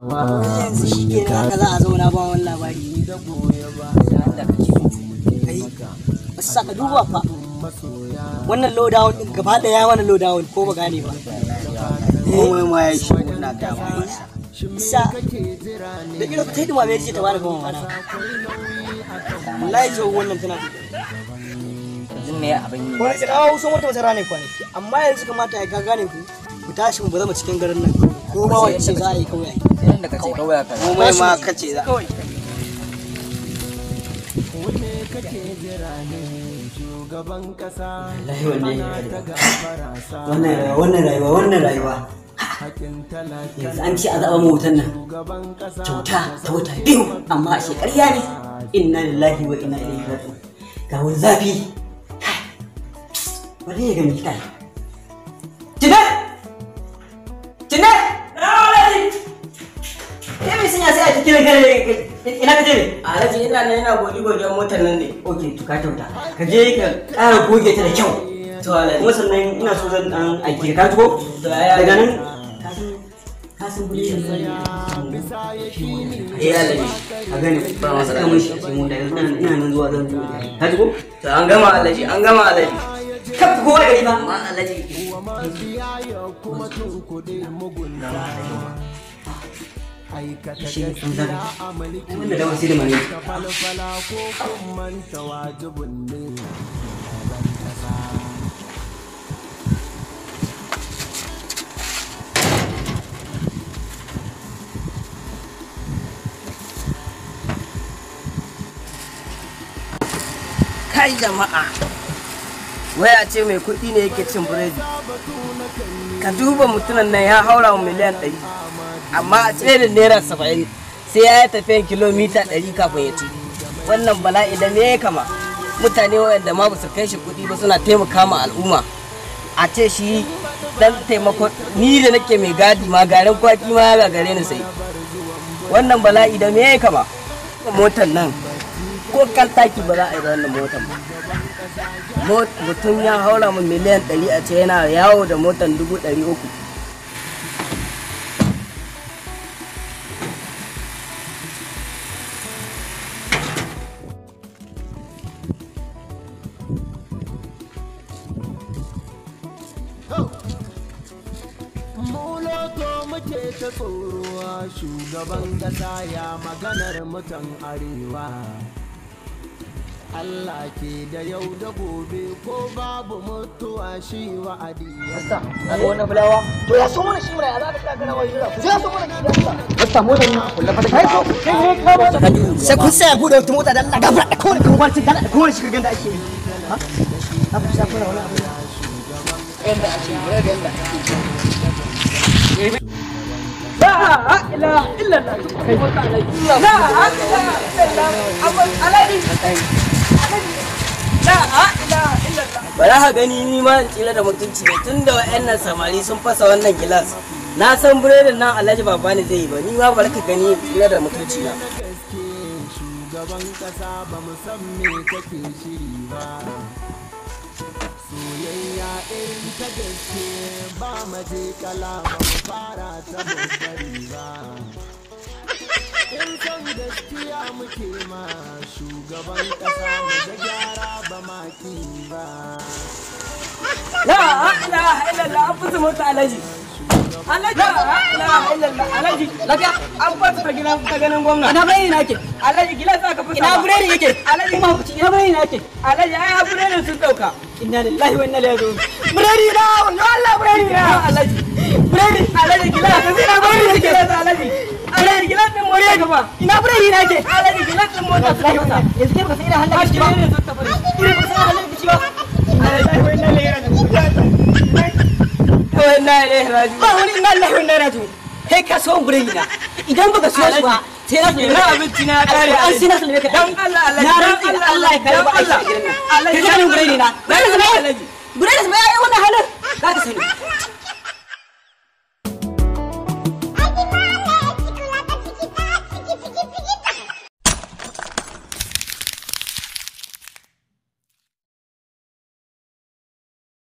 Yanzu shi ke haka za a zauna ba wani labari. Kai, basa ka duba fa. Wannan lowdown din gaba daya wannan lowdown ko ba gane ba. Komai ma ya shi na dama. Sa da kira ta hidima bai ce ta bada gama mana. Wallahi zo wannan tana da. Yanzu me abin yi? Kwanaki dawo sun wata wata rana kwanaki amma yanzu kamata ya gane ku ku tashi mu bazama cikin garin nan ko ma wacce za a yi kawai. Sai da kace kawai ka. Komai ma kace za. Kawai. Wallahi wannan rayuwa wannan rayuwa yanzu an ce a zaɓa mu wutan nan kyauta ta wata biyu amma a shekarya ne inna lillahi wa inna ilaihi raji'un ga wani zafi wani ya gani kai Tine Tine kai mai sanya sai a cikin kare ina ka je ne Alhaji ina nan ina goge gogen motar nan ne. Okay to ka kyauta ka je ka ƙara goge ta da kyau. To Alhaji. Kuma sannan ina so zan dan aiki ka tuko daga nan ka san guri da zan Eh Alhaji. A gani ba ma saka mun shi a cikin mota yanzu ina nan zuwa zan zo ka tuko. To an gama Alhaji, an gama Alhaji. Kaf kowa gari ba. Amma Alhaji. Shi an zaga wanda da wasu da mani. Kai jama'a, waya ce mai kuɗi ne yake cin biredi. Ka duba mutumin nan ya haura wa miliyan 100, amma a tserin naira 70 sai ya yi tafiyan kilomita 100 kafin ya ci. Wannan bala'i da me ya kama? Mutane waɗanda ma ba su kai shi kuɗi ba suna taimaka ma al'umma. A ce shi dan taimako ni da nake mai gadi ma garin kwaki ma ya gagare ni sai. Wannan bala'i da me ya kama? Motar nan ko kan taki ba za a yi da wannan motar ba. Mutum ya haura mu miliyan 100 a ce yana yawo da motar 300,000. Muloto muke ta tsorowa shugaban kasa ya maganar mutan arewa. Allah ke da yau da gobe ko babu mutuwa shi wa'adi. Basta, na ga wannan fulawa. To ya so mana shi mana ya za ka kira kana wai jira. Ku ya so mana shi da Allah. Basta motar nan kullu fa kai ko kai ne ka ba. Sai kun saya bude wata mota da Allah gafara da kowane kan kwarcin da kowane shi da ake yi. Ha? Abu sai kuna wani abu. Yanda ake yi, yanda ake yi. La ilaha illallah. La ilaha illallah. Alhaji. La ilaha illallah. Ba za ka gani ni ma in tsira da mutunci ne tun da wa'annan samari sun fasa wannan gilas. Na san biredin nan Alhaji ba bani zai yi ba, ni ma bari ka gani in tsira da mutunci na. Shugaban kasa ba mu san me kake shiri ba. Soyayya irin ta gaske ba maje kala ba mu fara ta bari ba. In san gaskiya muke ma shugaban kasa mu ga gyara ba ma ki ba. La ilaha illallah an fasa mota Alhaji. Alhaji la ilaha illallah Alhaji Lafiya. an fasa ta gidan ta ganin gwamna. Ina biredi na yake? Alhaji gilas aka fasa. Ina biredi yake? Alhaji Kuma hukunci ina biredi na yake? Alhaji ai biredin sun dauka. Inna lillahi wa inna ilaihi raji'un. Biredi na wallahi Allah biredi na. Alhaji Biredi Alhaji gilas ina biredi yake? gilas Alhaji. Alhaji gilas din mota gaba. Ina biredi na yake? Alhaji gilas din mota suka fasa. Yanzu kai baka san ina halin Alhaji ba. biredin sun tafi. Ina baka san halin kici ba. Inna lillahi wa inna ilaihi raji'un. Wa inna ilaihi raji'un. Ba wani inna lillahi wa inna ilaihi raji'un. Kai ka so biredi na. Idan baka so shi ba sai na Ina abinci na ya kare. An sai na sallame ka. Dan Allah Alhaji. Na rantsi da Allah ya kare ba Allah. Allah. Kai ka biredi na. Dan Allah Alhaji.